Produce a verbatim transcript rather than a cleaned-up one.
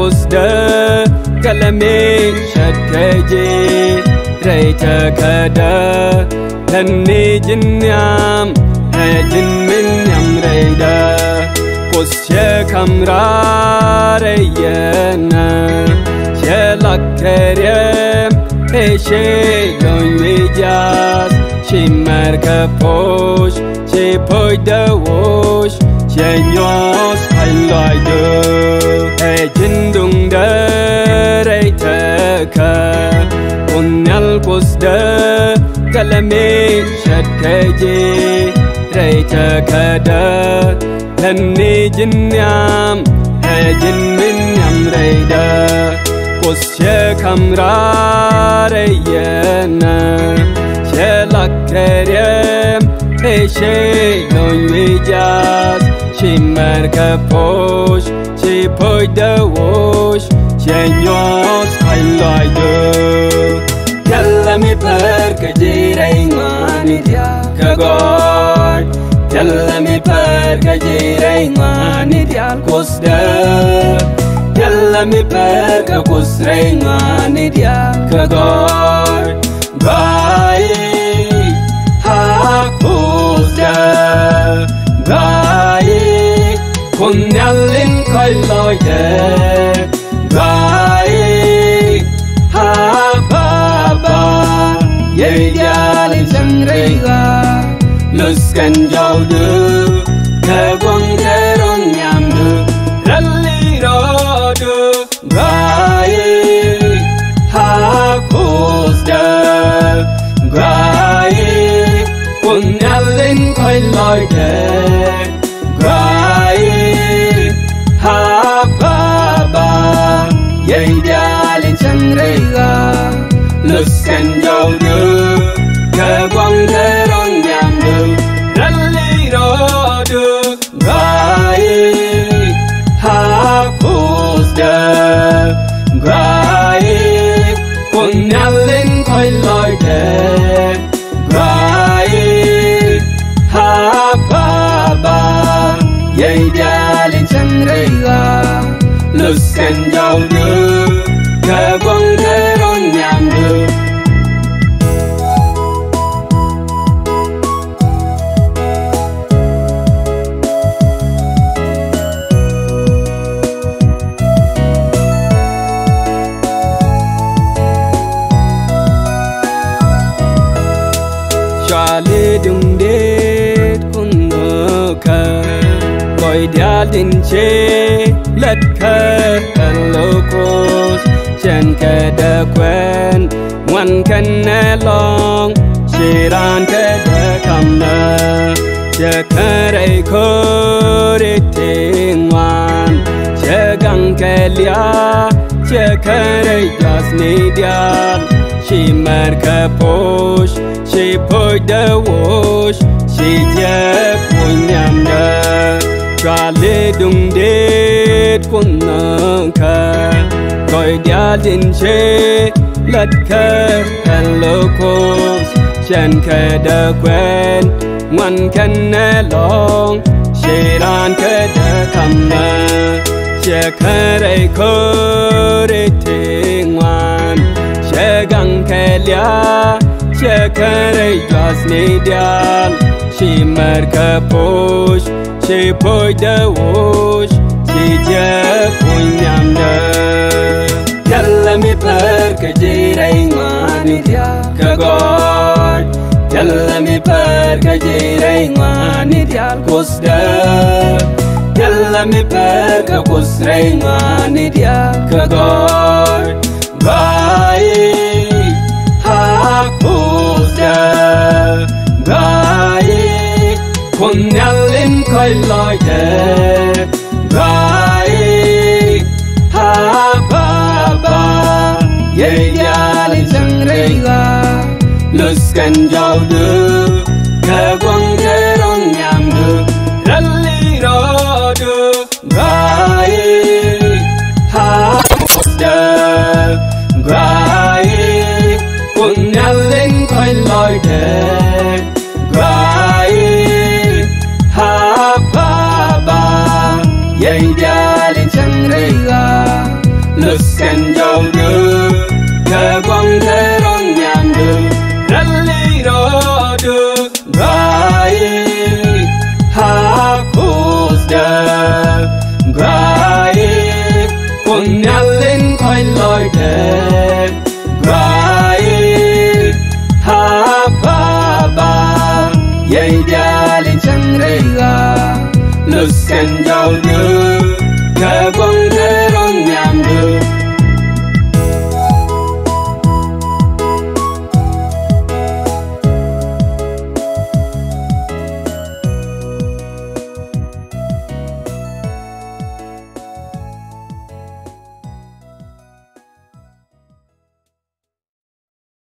Kuothdä kɛ lɛ mi ce̱tkɛ ji̱ rɛy tekädä. Lɛni ji̱n nhiam ɛ ji̱n min nhiam rɛydä. Kuoth ciɛ ka̱m raar ɛ yɛn ɛ, ciɛ lak kɛ riɛm ɛ ciɛ luny wi̱i̱ jiath. Ci mɛr kɛ po̱c, ci po̱cdä woc, ciɛ nyuɔ̱th ka̱ny lɔaacdu. Ɛ ji̱n duŋdä rɛy tekä, Kuoth Nhial Kuothdä kɛ lɛ mi ce̱tkɛ ji̱ rɛy tekädä. Lɛni ji̱n nhiam ɛ ji̱n min nhiam rɛydä. Kuoth ciɛ ka̱m raar ɛ yɛn ɛ, ciɛ lak kɛ riɛm ɛ ciɛ luny wi̱i̱ jiath. Ci mɛr kɛ po̱c, ci po̱cdä woc, ciɛ nyuɔ̱th ka̱ny lɔaacdu. Thilɛ mi pär kä ji̱ rɛy ŋɔaani diaal kä gɔɔy. Thilɛ mi pär kä ji̱ rɛy ŋɔaani diaal Kuothdä. Thilɛ mi pär kä Kuoth rɛy ŋɔaani diaal kä gɔɔy. Gɔaayi, a Kuothdä. Gɔaayi, Kuoth Nhial in kɔ̱c lɔcdɛ. Gɔaayi, a Baba, yɛy diaal in cäŋ rɛy ɣä. Lös kɛn jɔwdu kɛ gua̱ŋ kɛ run nhiamdu. Rɛl i̱ rɔɔdu. Gɔaayi, a Kuothdä. Gɔaayi, Kuoth Nhial in kɔ̱c lɔcdɛ. Gɔaayi, a Baba, yɛy diaal in cäŋ rɛy ɣä. Lös kɛn jɔwdu kɛ gua̱ŋ kɛ run nhiamdu. Rɛl i̱ rɔɔdu. Gɔaayi, a Kuothdä. Gɔaayi, Kuoth Nhial in kɔ̱c lɔcdɛ. Gɔaayi, a Baba, yɛy diaal in cäŋ rɛy ɣä. Lös kɛn jɔwdu kɛ gua̱ŋ kɛ run nhiamdu. Cɔali duŋdit kun nöökä, gɔɔy diaal tin ci lät kä ɛn lo̱k Kuɔth, cɛn kɛ dee kuɛn ŋuan kɛnɛ lɔ̱ŋ, ci raan kɛ dee ka̱m nä. Cɛ kärɛ ko̱ri ti ŋuan, cɛ gaŋ kɛ lia̱a̱, cɛ kärɛ juathni diaal, ci mɛr kɛ po̱c, ci po̱cdä woc, ci jiäk woc nhiamdä. Cɔali duŋdit kun nööŋkä, gɔɔy diaal tin ci lät kä ɛn lo̱k Kuɔth, cɛn kɛ dee kuɛn ŋuan kɛnɛ lɔ̱ŋ, ci raan kɛ dee ka̱m nä. Cɛ kärɛ ko̱ri ti ŋuan, cɛ gaŋ kɛ lia̱a̱, cɛ kärɛ juathni diaal, ci mɛr kɛ po̱c, ci po̱cdä woc, ci jiäk woc nhiamdä. Thilɛ mi pär kä ji̱ rɛy ŋɔaani diaal kä gɔɔy. Thilɛ mi pär kä ji̱ rɛy ŋɔaani diaal Kuothdä. Thilɛ mi pär kä Kuoth rɛy ŋɔaani diaal kä gɔɔy. Gɔaayi, a Kuothdä. Gɔaayi, Kuoth Nhial in kɔ̱c lɔcdɛ. Gɔaayi, a Baba, yɛy diaal in cäŋ rɛy ɣä. Lös kɛn jɔwdu kɛ gua̱ŋ kɛ run nhiamdu. Rɛl i̱ rɔɔdu. Gɔaayi, a Kuothdä. Gɔaayi, Kuoth Nhial in kɔ̱c lɔcdɛ. Gɔaayi, a Baba, yɛy diaal in cäŋ rɛy ɣä. Yɛy diaal in cäŋ rɛy ɣaa, luth kɛn jɔwdä, kɛ buɔ̱ŋ kɛ rɔ̱ŋ nhiamdä.